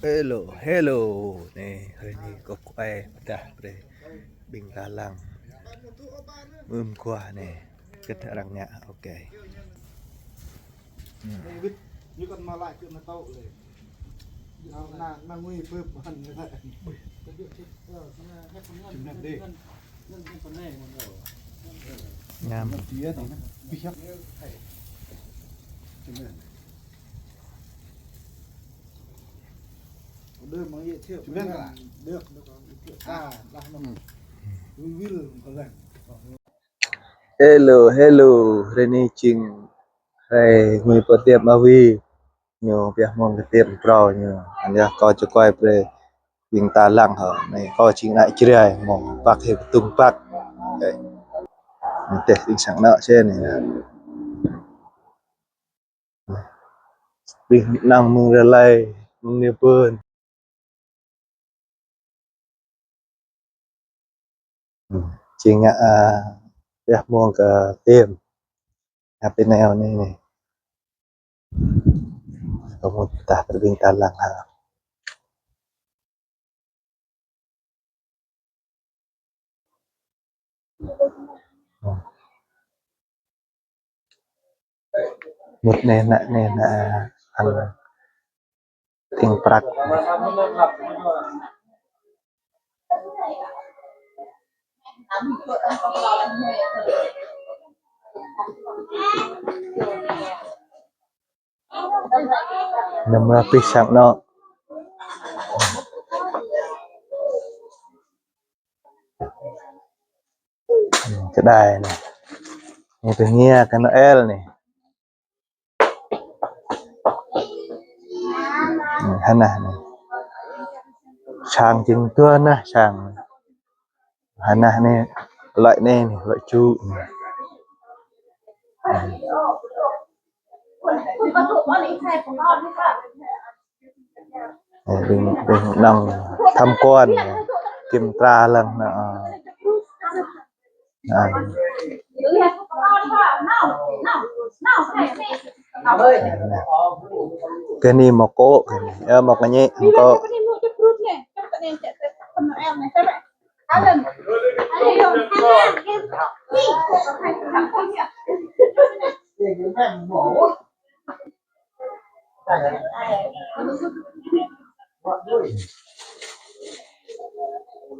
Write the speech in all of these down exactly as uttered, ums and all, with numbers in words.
Hello, hello. Anai, hrơi anai kâo quay pơdah brơi ƀing ta lăng. Mơ̆ng gua anai, kơ arăng ngă, ok. Hmm. Ñu kăn mă laĭ kơ ană tŏ lĕ. Ană, ană ngui bơp hăn lĕ. Čơnă đê. Ñam. Bih yơh. Čơnă. Hello, hello. Hrơi anai jing hrơi ngui pơtep mă wĭ. Ñu pioh mơ̆ng kơtep phrâo ñu. Anai yơh kâo čơkơi brơi ƀing ta lăng hă. Anai kâo jing ană Jrai mơ̆ng păk hĭ kơtung păk. Anai teh ƀing sang anŏ sĕ anai. Ƀing anŭn mơ̆ng Gia Lai, mơ̆ng Niu Bơn. Jing ngă, a, pioh mơ̆ng kơtep. Ngă pơ anai anai anai. Kâo mŭt pơdah brơi ƀing ta lăng hă. Mŭt anai, ană anai, ană, a, hăng tĭng prăk. Năm rơpih sang anŏ. Čơđai anai. Anai pơngia kơ Noel anai. Anai, hơnah anai. Sang jing dua nah sang. Hơnah anai, lăi anai anai, lăi ču anai. Anai, ƀing, ƀing anŏ tham quan, kiểm tra lăng anai. Anai. Kơ anai mơ̆ng kâo, kơ anai. Ơ, mơ̆ng kơ anai, mơ̆ng kâo.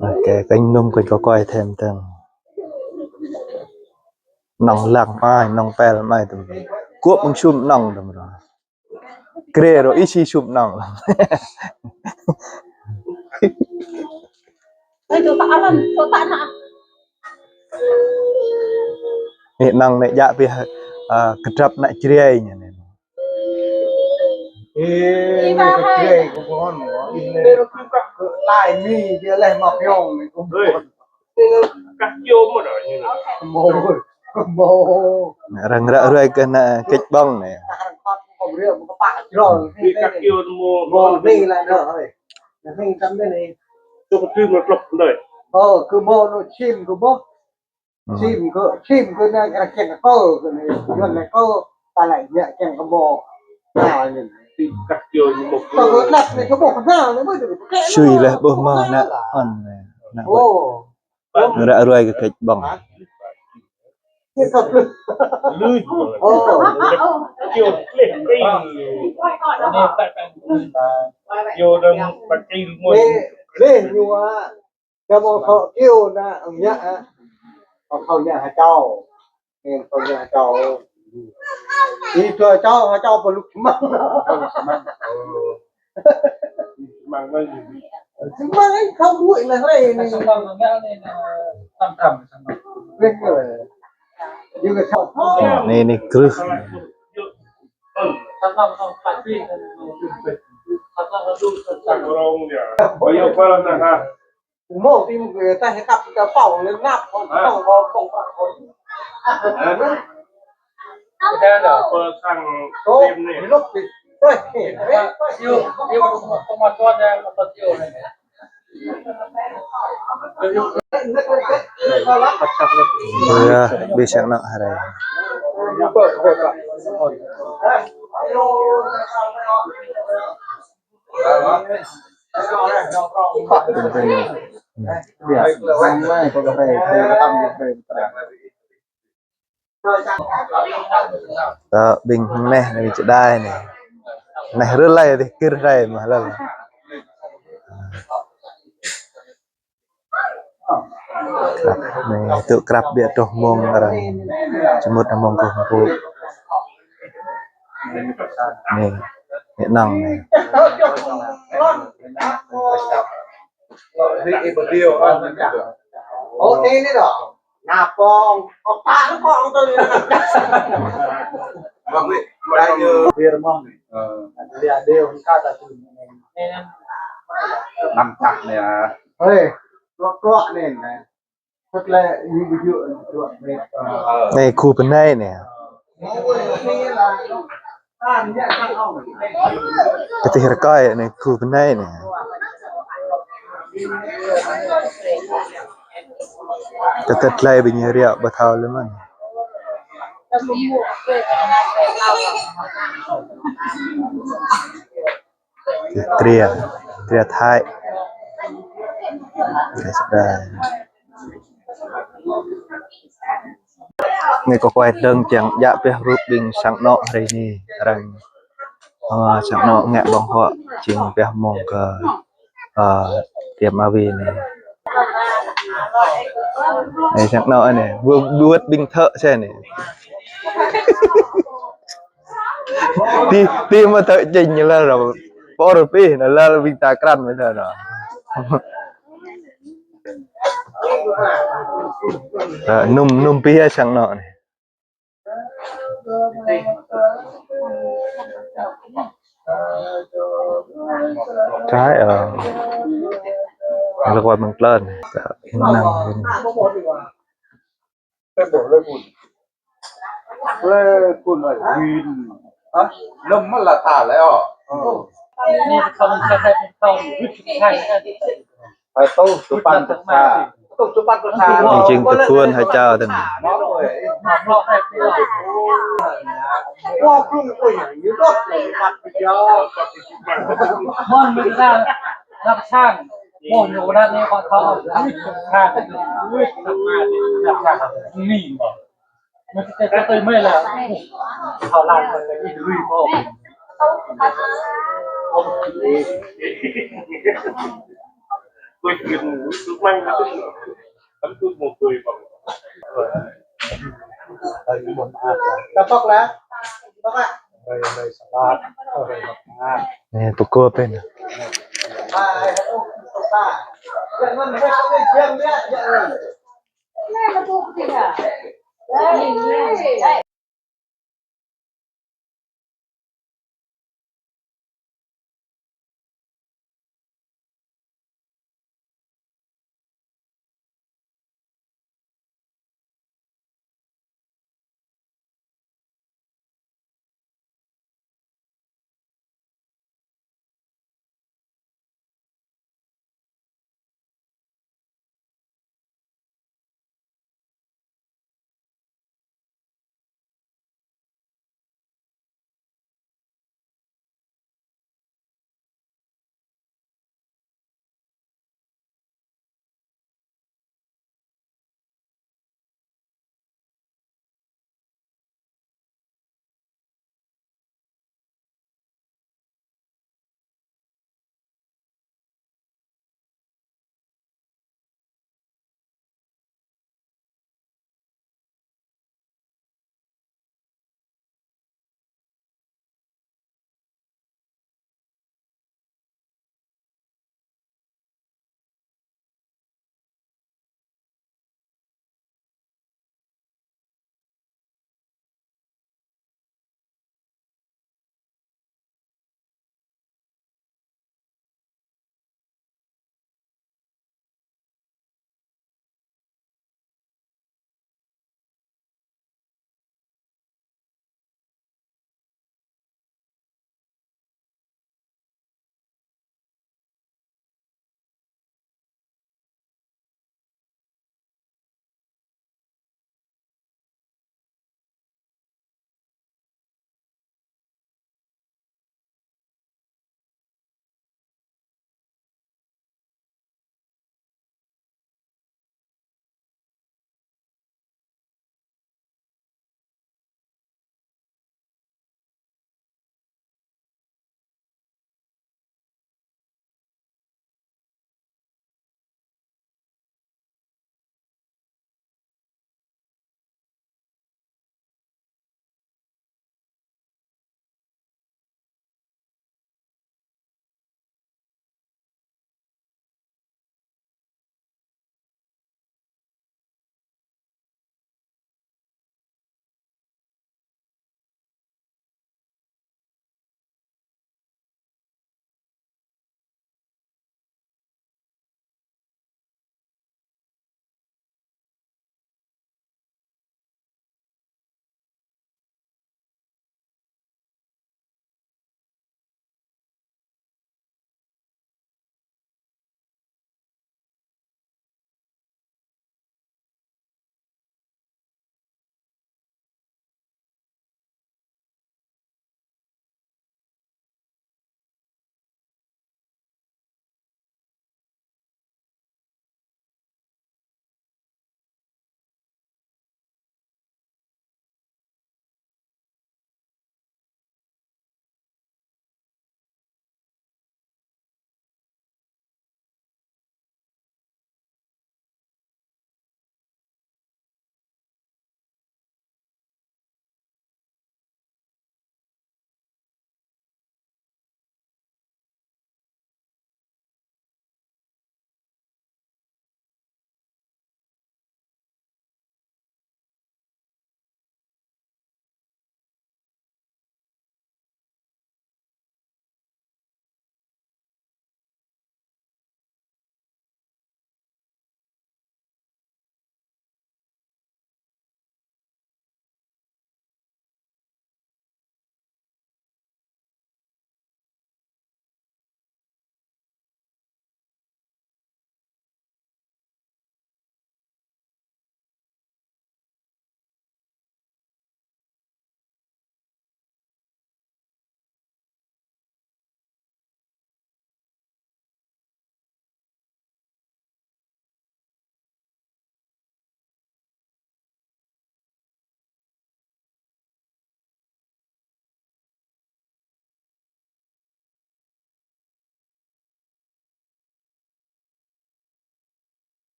Ok, kênh num kênh kâo quay thêm tơ̆ng. Anŏ lăng mai, anŏ pel mai tơ̆ng. Kuŏp mơ̆ng sum anŏ tơ̆ng. Krê rô ih si sum anŏ. Ê, anŏ anai djă pioh, a, kơdrăp ană Jrai ñu anai. Ê, anai kơdrăp kơ ƀôn, ih lĕ kơ lai mi, djă leh mă piong anai kơ ƀôn. Kah kio mơ̆ đôč ñu. Mơ̆, mơ̆. Arăng ră ruai kơ ană kĕč ƀơ̆ng anai. Kah kio mơ̆. Mơ̆ anai lah đôč hơi. Anai kăm anai. Tui kơ tui mơ̆ klŏp đôč. Ơ, kơ mơ̆ anŭn čim kơ ƀôh. Čim kơ, čim kơ anai arăng kiăng kơ kơ anai. Yuan anai kơ ta lĕ ñu kiăng kơ ƀôh. Anai anai. Kah kio ñu mơ̆. Tơlơi anai kơ ƀôh anai anai mơ̆. Sui leh ƀôh mơ̆ anai. Anai. Anai. Ơ. Ră ruai kơ kĕč ƀơ̆ng. Hă? Lui. Ơ. Leh, leh ñu a. Kơ mơ̆ thâo kio anai, ơ, ñu a. Kơ thâo ñu hơčâo. Ơ, thâo ñu hơčâo. Ih thâo hơčâo, hơčâo pơ lŭk čơmăng. Čơmăng. Čơmăng anai khŏm đuaĭ leh rai anai. Čơmăng anai, anai, anai, tam tam čơmăng. Ơ, anai, anai krưh. Mơ̆ tim kơ ta hĕ kăp ta pŏng lĕ năp, pŏng, pŏng, pŏng. Kita dah pơ sang tim anai. Ơ, ơ, ơ. Ƀiă, ƀiă sang anŏ hrơi. Tơ ƀing hăng neh anai čơđai anai. Neh rơlai tih kir rai mah lal. Krăp anai, tŭ krăp biă truh mông arăng. Čơmut mông kơkuh pơpŭ. Anai, anai năng anai. Ơ, anai, anai dong. Nă pô, ơ, pă lu kơ ong tui. Mơ̆ng anai, mơ̆ng anai. Ơ. Anai, anai, anai, anai. Năm čăk anai ah. Ơi, truă, truă anai, anai. Sĭt lĕ, ñu ƀu djơ̆, truă anai, ơ. Anai, khu bơnai anai. Kơtih rơkơi anai, khu bơnai anai. Kơ tơlơi ƀing ñu riă ƀu thâo lơ̆m anŭn. Tria, tria Thái. Anai kơ kuai dơ̆ng čang djă pioh rup ƀing sang anŏ hrơi anai. Arăng, ơ, sang anŏ ngă ƀơ̆ng huă jing pioh mông kơ, ơ, tiăm avi anai. Anai sang anŏ anai, bu-, buat ƀing thơ sĕ anai. Ti, ti mă thơ čing ñu lăl ră. Pô rơpih anai lăl ƀing ta krăn mă thơ anai. Ơ, num, num pih sang anŏ anai. Čai, ơ. Lăk wai mơ̆ng klơn. Năng. Lĕ kun lĕ win. Hă? Năm mă la ta lĕ ơ. Ơ. Hai tô, tô păn tô sa. Tô, tô păn tô sa. Anai jing tơguan hai čô tơ̆ng. Mơ̆n mơ̆n ta, năp sang. Mơ̆n ñu năp anai kơ thâo. Wih, năp sang. Wih, năp sang. Anai mơ̆n. Mă tơtê tơtê mơi lah. Thâo lăng mơi kơ ih lui mơ̆. Tapok lah. Tapok lah. Anai, pukul pên. Hai, oh, jangan, jangan, jangan, jangan.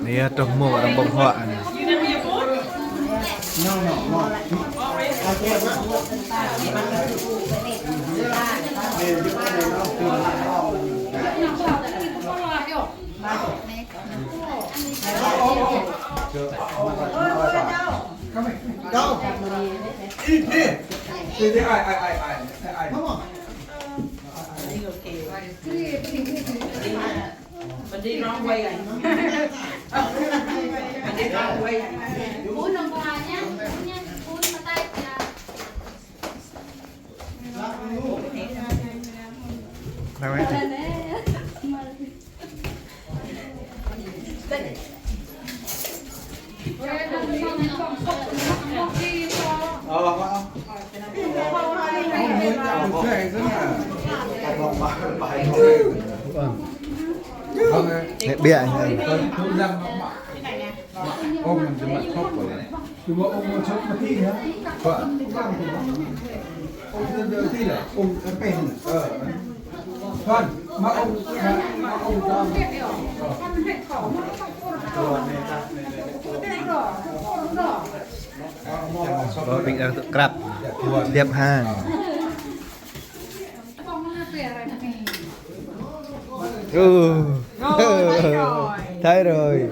Anai yơh, truh mơ̆ng arăng ƀơ̆ng huă anai. Come on. Mình đi wrong way rồi. Mình đi wrong way rồi. Bún nông qua nhá. Bún nha. Bún mà tay kìa. Đâu ấy? Ơ, Hãy bịa. Ôm mình cho mặt khóc rồi. Chúng ta ôm một chút mà tí nữa. Vâng. Ôm từ từ tí là ôm cái pen. Ờ. Vâng. Mà ôm, mà, mà ôm cho. Ờ. Rồi, mình ăn krăp. Điệp ha. Ừ. Rồi, thấy rồi. Thấy rồi.